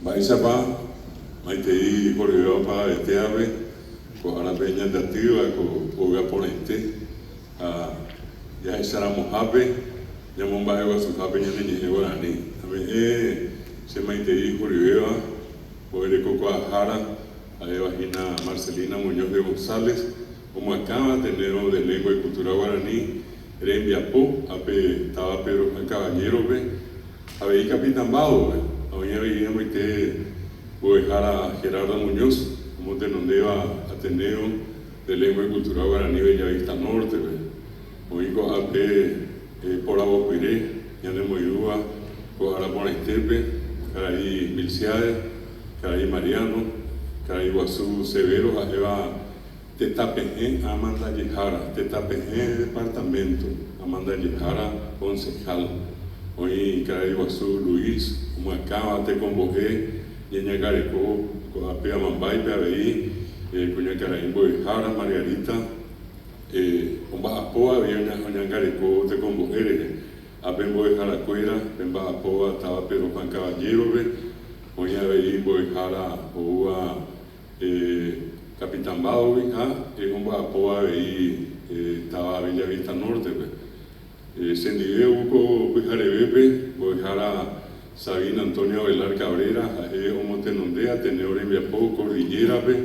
Mba'éichapa maitei horyvéva opavavetévape ko árape ñandeatýva ko óga porãite ha jahecharamohápe ñamomba'eguasuhápe ñane ñe'ẽ guarani. Ame'ẽ che maitei horyvéva mbo'erekokuaahára ha'éva hína Marcelina Muñoz de González, omyakãva Ateneo de Lengua y Cultura Guarani rembiapo ápe táva Pedro Juan Caballero-pe, Avei Capitán Bado-pe, oĩ avei amoite mbo'ehára Gerardo Muñoz, omotenondéva Ateneo de Lengua y Cultura Guaraní Bellavista Norte-pe. Oĩ ko'ápe poravopyre ñanemoirũva ko ára porãitépe, karai Milciades, karai Mariano, karai guasu Severo ha'éva Tetãpehẽ amandajehára, tetãpehẽ departamento amandajehára concejal, oĩ karai guasu Luis omyakãva tekombo'e ñeñangareko ko'ápe Amambáipe avei kuñakarai mbo'ehára Margarita omba'apo avei oñangareko tekombo'e rehe. Ápe mbo'eharakuéra pe mba'apóva táva Pedro Juan Caballero-pe, oĩ avei mbo'ehára oúva Capitán Bádogui ha omba'apo avei táva Bella Vista Norte-pe. Chendive ou ko pyharevépe mbo'ehára Sabina Antonia Ovelar Cabrera ha'e omotenonde Ateneo rembiapo Cordillera-pe,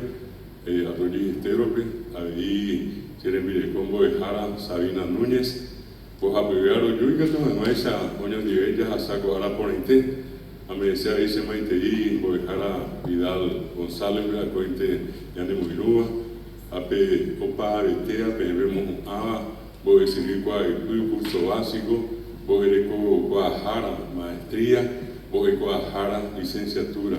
Arroyo y Estero-pe, avei che rembireko mbo'ehára Sabina Núñez. Mbohapyve aroju ikatu hag̃uáicha oñondive jahasa ko ára porãite. Ame'ẽse avei che maitei mbo'ehára Vidal González-pe akóinte ñanemoirũva ha pe opaavetéa peẽ pemohu'ãva mbo'esyry kuaa'ypy curso básico, mbo'erekokuaahára maestría, mbo'ekuaahára licenciatura,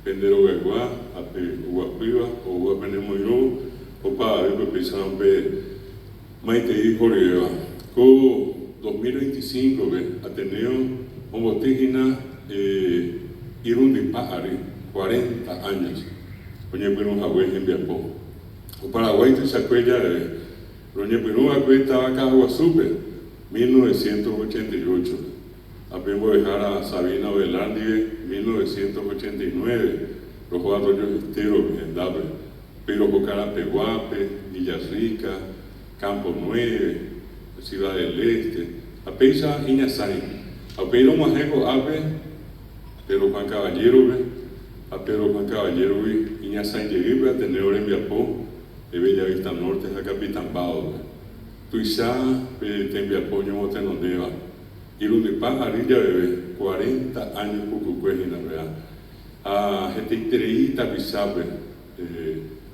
pende rogaygua ha pe oguapýva oúva penemoirũvo opavavépe upéicharõ pe Maitei horyvéva. Ko 2025-pe Ateneo omboty hína irundypa ary, cuarenta años, oñepyrũ hague hembiapo. Ko Paraguái tuichakue javeve, roñepyrũ va'ekue táva Ka'aguasúpe 1988-pe, ha pe mbo'ehára Sabina Ovelar ndive 1989 roho Arroyo Estero-pe hendápe. Péro ko Karapeguápe, Villarrica, Campo Nueve, Ciudad del Este, ha péicha iñasãi. Ha upéi rog̃uahẽ ko'ápe Pedro Juan Caballero-pe, ha Pedro Juan Caballero-gui iñasãi jeýpe Ateneo rembiapo de Bellavista Norte ha Capitán Bado-pe. Tuicha pe tembiapo oñomotenondéva, irundypa ary javeve, cuarenta años pukukue hína péva. Ha hetaiterei tapichápe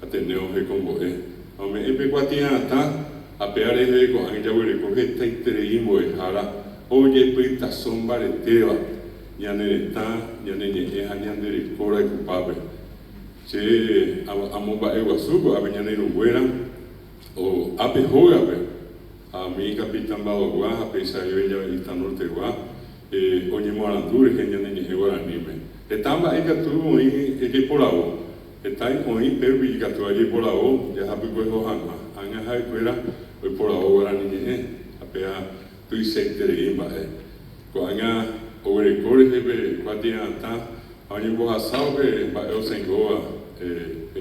Ateneo hekombo'e ha ome'ẽ pe kuatia'atã ha péva reheve ko'ág̃a jaguereko hetaiterei mbo'ehára ojepytaso mbaretéva ñane retã, ñane ñe'ẽ ha ñande reko rayhupápe. Che amomba'eguasu ko'ápe ñane irũnguéra ápe hógape ha umi Capitán Badogua ha péicha Bellavista Norte-gua oñemoarandu rehe ñane ñe'ẽ guaraníme. Heta mba'e ikatu oĩ ejeporavo. Heta oĩ pérupi ikatu ajeporavo jahapykueho hag̃ua. Ág̃a ha'ekuéra oiporavo guarani ñe'ẽ ha péva tuichaiterei mba'e. Ko'ág̃a oguereko rehe pe kuatia'atã ha oñembohasávo pe mba'e osẽngóva pe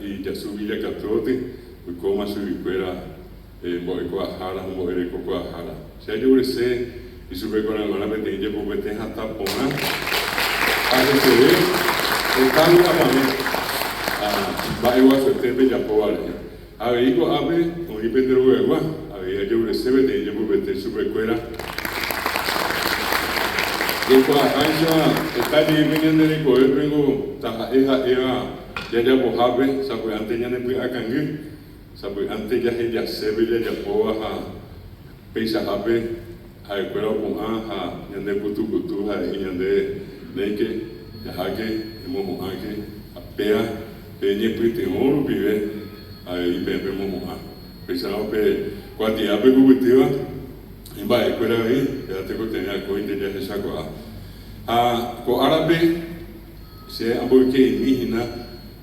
ijasu ijakatúoty oikóma chuguikuéra Mbo'ekuaahára ha mbo'erekokuaahára. Che ajeurese ichupe kuéra g̃uarã peteĩ jepopete hatã porã ha heseve heta vy'apavẽ ha mba'eguasuete pejapóva rehe. Avei ko'ápe oĩ pende rogaygua, avei ajeurese peteĩ jepopete chupekuéra. Jaikuaaháicha heta jeýpe ñande rekovépengo taha'e ha'éva jajapohápe sapy'ánte ñanepy'akangy. Sapy'ánte jahejase pe jajapóva ha peichahápe ha'ekuéra opu'ã ha ñande kutukutu ha he'i ñandéve, Néike, jaháke, emohu'ãke, ha péa pe ñepytyvõ rupive avei peẽ pemohu'ã. Péicharõ pe kuatia pehupytýva imba'ekuéra avei, péa tekotevẽ akóinte jahechakuaa. Ha ko árape che amboyke'imi hína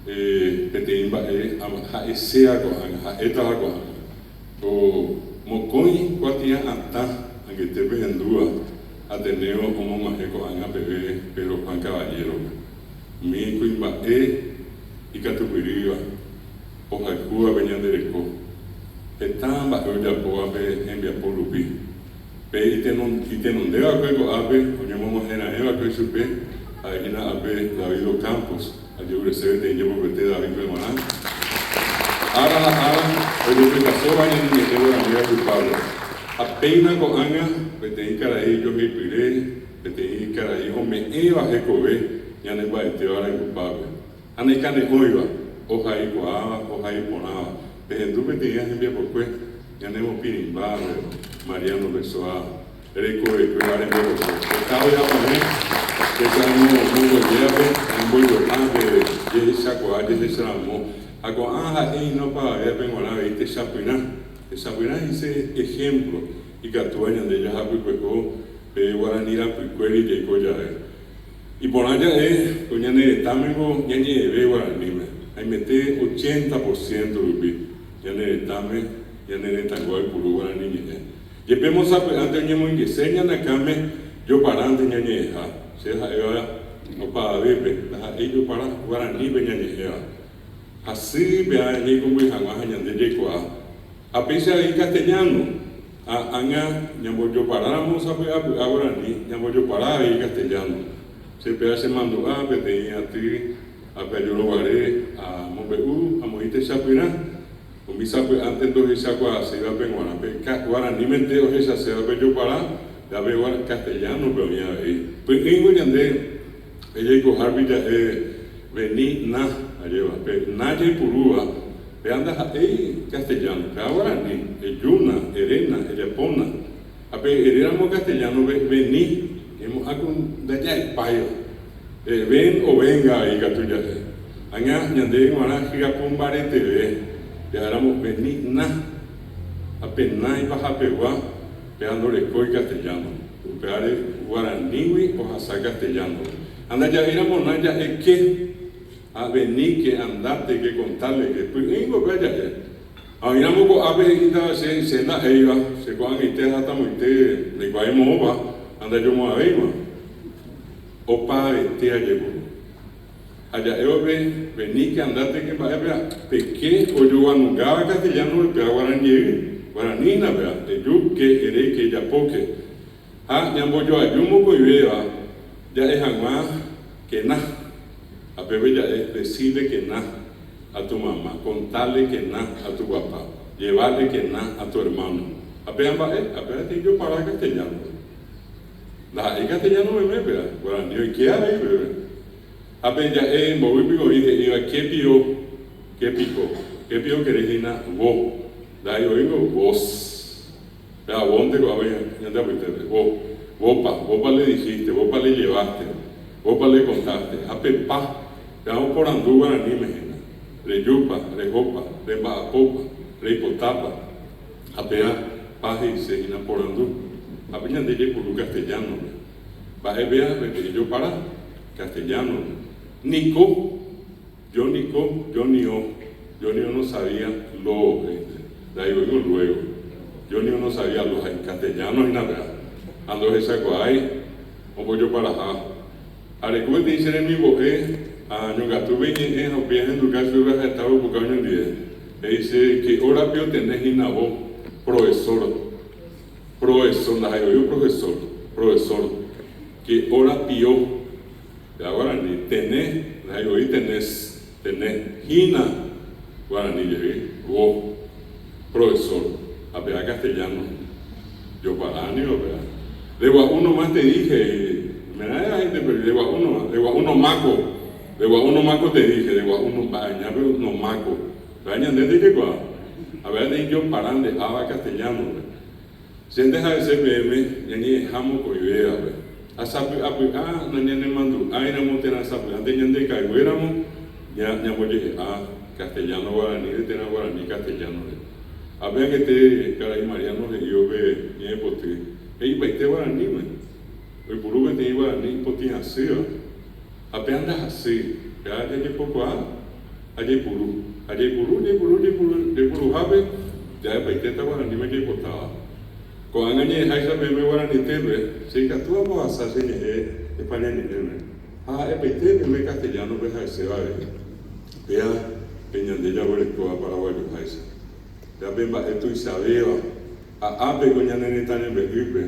Peteĩ mba'e ha'eséva ko'ág̃a, ha'étava ko'ág̃a. Ko mokõi kuatia'atã angete pehendúva Ateneo omog̃uahẽ ko'ág̃a peve Pedro Juan Caballero-pe. Umi kuimba'e ikatupyrýva ohayhúvape ñande reko, heta mba'e ojapóvape hembiapo rupi. Pe itenonde va'ekue ko'ápe oñemog̃uahẽ raẽ va'ekue chupe ha'e hína ápe David Ocampos, ajerurese peteĩ jepopete Davídpe g̃uarã. Ára ha ára ojepytasóva ñane ñe'ẽ guarani rayhupápe. Ha péina ko'ág̃a peteĩ karai ijoheipyre, peteĩ karai ome'ẽva hekove ñane mba'etéva rayhupápe. Ha naikane'õiva, ohaikuaáva, ohai porãva. Pehendu peteĩva hembiapokue ñanemopirĩmbápe Mariano Pesoa rekovekuéva rembiapokue. Heta ojapo'ẽ che ka'aru mokõivévape ñambojo'ápe jehechakuaa jehecharamo ha ko'ã ha'e hína opavavévape g̃uarã avei techapyrã. Techapyrã he'ise ehémplo ikatúva ñande jahapykueho pe guarani rapykuéri jaiko jave. Iporã ja'e ko ñane retãmengo ñañe'ẽve guaraníme, haimete ochenta por ciento rupi ñane retãme ñane retãygua oipuru guarani ñe'ẽ. Jepémo sapy'ánte oñemoingese ñane akãme joparánte ñañe'ẽha, che ha'éva opavavépe ndaha'éi jopara guaranípe ñañe'ẽva. Hasýpe ñaikũmby hag̃ua ha ñande jaikuaa. Ha péicha avei castellano, ha ág̃a ñambojoparáramo sapy'apy'a guarani, ñambojopara avei castellano. Che péva chemandu'a peteĩ aty ápe ajurõguare amombe'u amoĩ techapyrã, umi sapy'ánte ndohechakuaaséivape g̃uarã, pe guaranímente ohechasévape jopara, pe castellano-pe oĩ avei. Py'ỹingo ñande Pe jaikohárupi ja'e veni na, ajéva, pe na jaipurúva, péa ndaha'éi castellano, péa guarani, ejúna, eréna, ejapóna. Ha pe eréramo castellano-pe veni, ñaimo'ã ku ndaja'epáiva. Ven o venga avei katu ja'e. Ág̃a ñandéve g̃uarã hyapu mbareteve ja'éramo veni na, ha pe na ipahapegua péa ndorekói castellano. Upévare guaranígui ohasa castellano-pe. Ha ndaja'éiramo na ja'e ke, ha veníke, andate, ke contale ke, py'ỹingo upéva ja'e. Ha oĩramo ko'ápe he'ítava che, che nda'éiva, che ko'ag̃aite ahatamoite ndaikuaái moõpa ha ndajomo'ãvéima. Opaavete ajepuru. Ha ja'évape, veníke, andate ke mba'e péva, pe ke ojoguanungáva castellano-pe péva guarani jey, guarani hína péva, eju, ke, ere, ke, ejapóke. Ha ñambojoaju mokõivéva ja'e hag̃ua kena. Ha pépe ja'e decirle kena a tu mamá, contarle kena a tu papá, llevarle kena a tu hermano. Ha péva mba'e? Ha péva peteĩ jopara castellano-pe. Ndaha'éi castellano meme péva, guarani oike avei pépe. Ha pe ja'e mbovy piko oĩ he'íva ke pio, ke piko, ke pio kere hína vo, ndaha'éi oĩngo vos. Péva vónte ko'ápe ñande apytépe, vo, vópa, vópa le dijiste, vópa le llevaste, vópa le contaste. Ha pe pa, péva oporandu guaraníme hína, rejúpa, rehópa, remba'apópa, reipotápa. Ha péva pa he'ise hína porandu. Ha pe ñande jaipuru castellano-pe. Mba'e péva peteĩ jopara castellano-pe. Niko, yo niko, yo nio, yo nio no sabía lo he'ise. Ndaivoíngo luego. Yo nio no sabía lo ha castellano hína péva. Ha ndohechakuaái ombojoparaha. Areko peteĩ che remimbo'e añongatúpe iñe'ẽ ha upéi ahenduka chupe ha'etáva opuka oñondive. He'ise ke órape otene hína vo, proesor. Proesor, ndaha'éi profesor, proesor. Ke óra pio, ja guarani, tene, ndaha'éi voi tenés, tene, hína guarani jey, vo, proesor, ha péva castellano, jopara niko péva. De gua'u nomás te dije, oimeraẽ gente pero de gua'u nomás, de gua'u nomáko, de gua'u nomáko te dije, de gua'u no, mba'añápe nomáko. Péva ñande ndejekuaa. Ha péva nde ijopara nde áva castellano-pe. Che nde ha'ese peẽme ñañe'ẽha mokõivévape. Ha sapy'apy'a nañanemandu'áiramo térã sapy'ánte ñandekayguéramo ñambojehe'a castellano guaraníre térã guarani castellano-re. Ha pe angete karai Mariano he'ívo pe ñe'ẽpoty, he'ipaite guaraníme. Oipuru peteĩ guarani ipotĩ asýva. Ha péva ndahasýi, péva jajepokuaa ha jaipuru. Ha jaipuru, jaipuru, jaipuru, jaipuruhápe ja'epaitéta guaraníme jaipotáva. Ko'ág̃a ñe'ẽháicha peẽme guaranietépe, che ikatu ambohasa che ñe'ẽ España ñe'ẽme. Ha ha'epaite peme castellano-pe ha'eséva avei. Péa pe ñande jaguerekóva paraguayoháicha. Péa pe mba'e tuichavéva. Ha ápe ko ñane retã rembe'ýpe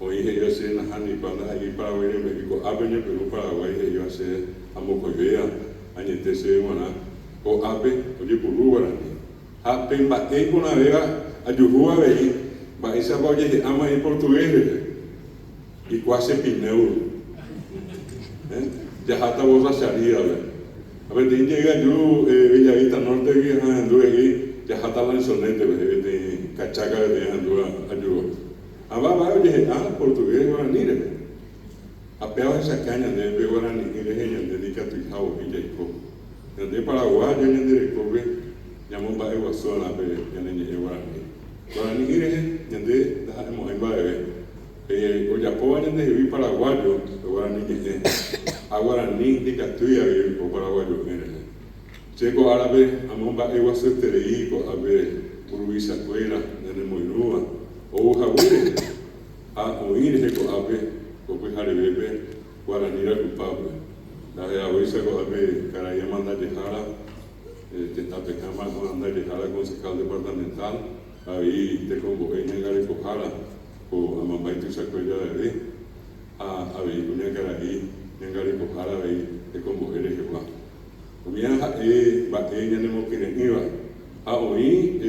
oĩ he'íva chéve nahániripa ndaha'éi Paraguái rembe'y ko'ápe oñepyrũ Paraguái he'íva chéve ha mokõivéva añete chéve g̃uarã ko'ápe ojepuru guarani. Ha pe mba'e iporãvéva ajuhu avei mba'éichapa ojehe'áma iportugués rehe. Ikuã che pinéuro. Jaháta borracharíape. Ha peteĩ jey aju Bellavista Norte-gui ha ahendu he'i jaháta lanchonétepe, he'i peteĩ kacháka peteĩ ahendúva ajúva. Ava mba'e ojehe'a portugués guarani rehe. Ha péva ohechaka ñandéve pe guarani'ỹ rehe ñande ndikatuiha voi jaiko. Ñande paraguayo ñande rekópe ñamomba'eguasu'arã pe ñane ñe'ẽ guarani. Guarani'ỹ rehe ñande ndaha'emo'ãi mba'eve. Pe ojapóva ñandehegui paraguayo pe guarani ñe'ẽ ha guarani ndikatúi avei oiko paraguayo'ỹ rehe. Che ko árape amomba'eguasueterei ko'ápe mburuvichakuéra ñanemoirũva ou hague rehe ha oĩ rehe ko'ápe ko pyharevépe guarani rayhupápe. Ndahe'aguéicha ko'ápe karai amandajehára tetã pekãma amandajehára concejal departamental avei tekombo'e ñangarekohára ko amambái tuichakue javeve ha avei kuñakarai ñangarekohára avei tekombo'e rehegua. Umíva ha'e mba'e ñanemokyre'ỹva ha oĩ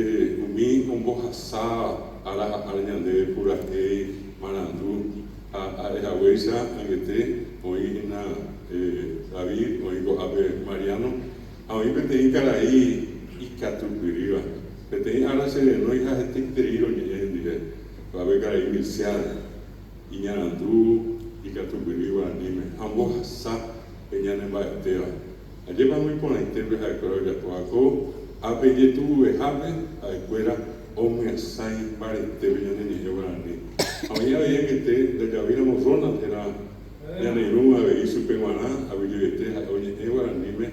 umi ombohasáva ára ha ára ñandéve purahéi, marandu ha ha'e haguéicha angete oĩ hína David, oĩ ko'ápe Mariano ha oĩ peteĩ karai ikatupyrýva. Peteĩ ára che renói ha hetaiterei roñe'ẽ hendive, ko'ápe karai Milciades, iñarandu ikatupyry guaraníme ha ombohasa pe ñane mba'etéva. Ajépa iporãite pe ha'ekuéra ojapóva ko ápe ijetu'uvehápe ha'ekuéra omyasãi mbarete pe ñane ñe'ẽ guarani. Ha oĩ avei angete ndajavýramo Ronald héra ñane irũ avei chupe g̃uarã aguyjevete ha'e oñe'ẽ guaraníme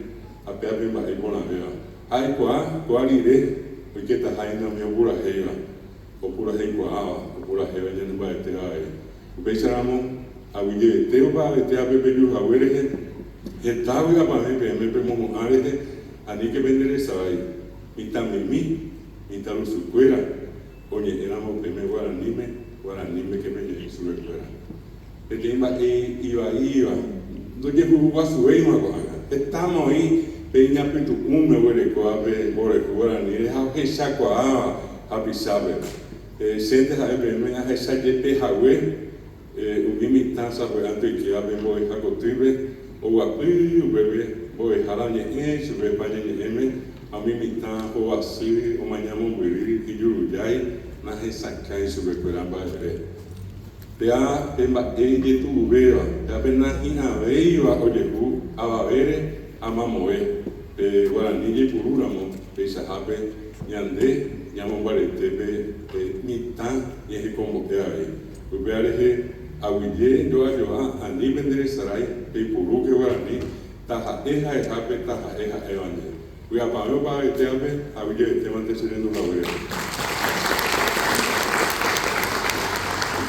ha péape mba'e iporãvéva. Ha aikuaa kua rire oiketaha hína umi opurahéiva, opuraheikuaáva, opurahéva ñane mba'etéva avei. Upéicharamo, aguyjevete opavavete ápe peju hague rehe, heta vy'apavẽ peẽme pemohu'ã rehe, aníke pende resarái, mitãmimi, mitãrusukuéra, oñe'ẽramo peẽme guaraníme, guaranímeke peñe'ẽ chupekuéra. Peteĩ mba'e ivaíva ndojehuguasuvéima ko'ág̃a. Hetáma oĩ pe iñapytu'ũme oguerekóva pe mborayhu guaraníre ha ohechakuaáva hapichápe. Chénte ha'e peẽme ahecha jepe hague umi mitã sapy'ánte oikéva pe mbo'eha kotýpe, oguapy upépe mbo'ehára oñe'ẽ chupe España ñe'ẽme ha umi mitã hovasy omaña mombyry ijurujái nahesakãi chupekuéra mba'eve. Péa pe mba'e ijetu'uvéva, péa pe nahi'ãvéiva ojehu avavére ha mamove, pe guarani jepuru ramo peichahápe ñande ñamombarete pe mitã ñehekombo'e avei. Upéva rehe aguyje joajoa ani pende resarái peipurúke guarani taha'e ha'ehápe taha'e ha'évante. Vy'apavẽ opavetévape aguyjevetémante che rendu haguére.